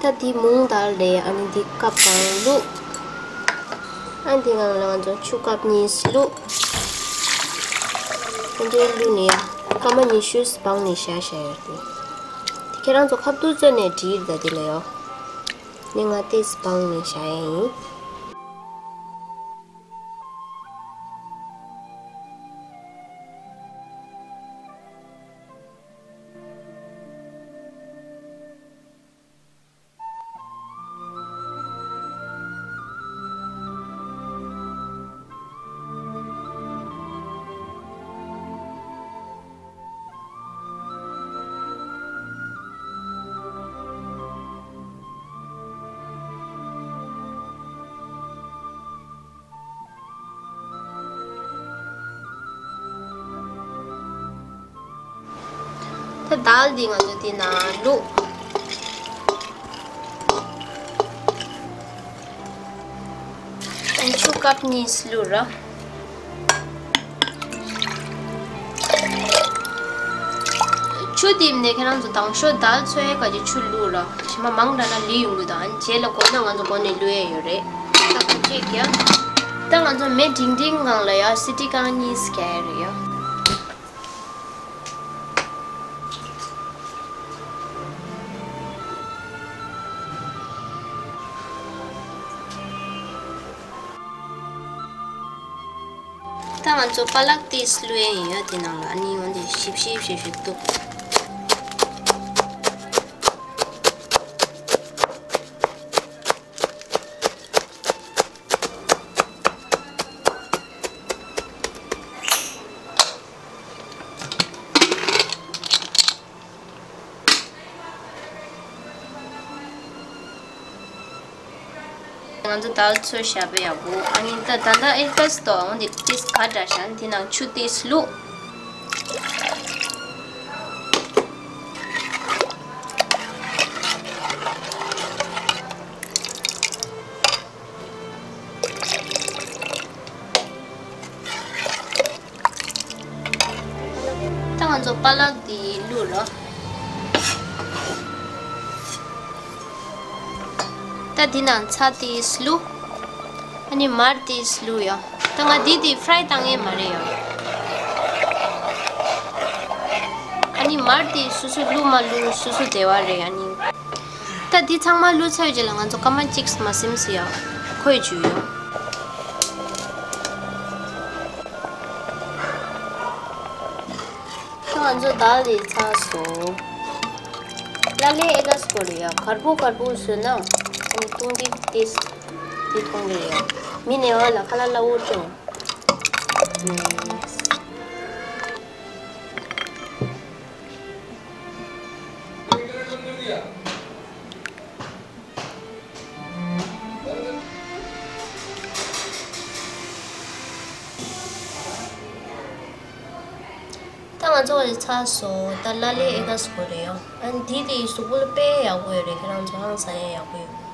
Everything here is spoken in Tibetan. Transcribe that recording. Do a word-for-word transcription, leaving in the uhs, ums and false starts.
ད་འདི་མུང་དཀར་རེད། ཨ་ནི་འདི་ཀབ་གང་བླུགས། ཨ་འདི་ནང་ལ་ང་ཚོ་ཆུ་ཀབ་གཉིས་བླུགས། ཨ་འདི་བླུགས་ནས་ཡ་སྐར་མ་ཉི་ཤུ་སྦངས་ནས་བཞག་བཞག་ཡོད་དེ། དེ་ཁྱེད་རང་ཚོ་ཁ་བཏུད་བཙོས་ནས་འགྲིག་ད་འདི་ལ་ཡོ། ནི་ང་དེ་སྦངས་ནས་བཞག་ཡ་ཡིན། ད་དལ་འདི་ང་ཚོ་འདི་ནང་བླུགས། ཨ་ཆུ་ཀབ་གཉིས་བླུགས་ར། ཆུ་འདི་ནས་ཁྱེད་རང་ཚོ་དང་ཤོས་དལ་ཚོས་ག་གི་ཆུ་བླུགས་ར། ཞིམ་པ་མང་དྲགས་ན་ལི་ཡོང་གི་འདུག་ཨ་ནི་རྗེས་ལ་དགོས་ན་ང་ཚོ་འགོ་ནས་བླུགས་ཡས་ཡོད་རེད། ད་ག་ཅིག་ཡ། ད་ང་ཚོ་མེ་འབྲིང་འབྲིང་སྒང་ལ་ཡ་སི་ཊི་རྐང་གཉིས་བརྒྱབ་ཡས་རེད་ཡ། ད་ང་ཚོ་པ་ལག་ཏིས་བླུགས་ཡས་ཡིན་ཡ། དེ་ནང་ལ་ཨ་ནི་འོན་ཏེ་ཞིབ་ཞིབ་ཞིབ་ཞིབ་གཏུབ། ང་ཚོ་དལ་ཚོས་བཞག་པ་ཡག་པོ། ཨ་ནི་ད་ད་ལྟ་ཨེར་ཀ་སི་དོ་འོན་ཏེ་ཏིས་ག་འདྲ་ཤག་དེ་ནང་ཆུ་ཏིས་བླུགས། ད་ང་ཚོ་པ་ལག་འདི་བླུགས་རོགས། ད་འདི་ནང་ཚྭ་ཏིས་བླུགས། ཨ་ནི་མར་ཏིས་བླུགས་ཡོ། ད་ང་འདི་འདི་ཕ་རའི་བཏང་ཡས་མ་རེད་ཡོ། ཨ་ནི་མར་འདི་སོ་སོ་བླུགས་མ་བླུགས་སོ་སོ་འདོད་པ་རེད། ཨ་ནི། ད་འདི་ཚང་མ་བླུགས་ཚར་རྗེས་ལ་ང་ཚོ་སྐར་མ་གཅིག་མ་ཟིན་ཙམ་ཡ་ཁོལ་བཅུག་ཡོ། ད་ང་ཚོ་དལ་འདི་ཚར་སོང་། ལ་ལས་ཨེ་ག་སྐོར་ཡ་གར་པོ་གར་པོ་བཟོས་ན་ཨ་ནི་བཏུང་དེ་ཏེས་འདི་མཐོང་གི་ཡ། མི་ནས་བ་ལ་ཁ་ལ་ལ་འུར་ཅོང་། ད་ང་ཚོ་བ་ལས་ཚར་སོང་། ད་ལ་ལས་ཨེ་ག་སྐོར་རེད་ཡ། ཨ་ནི་འདི་དེ་གཟུགས་པོ་ལ་དཔེ་ཡག་པོ་ཡོད་རེད། ཁྱེད་རང་ཚོ་ཧང་སང་ཡ་ཡག་པོ་ཡོད།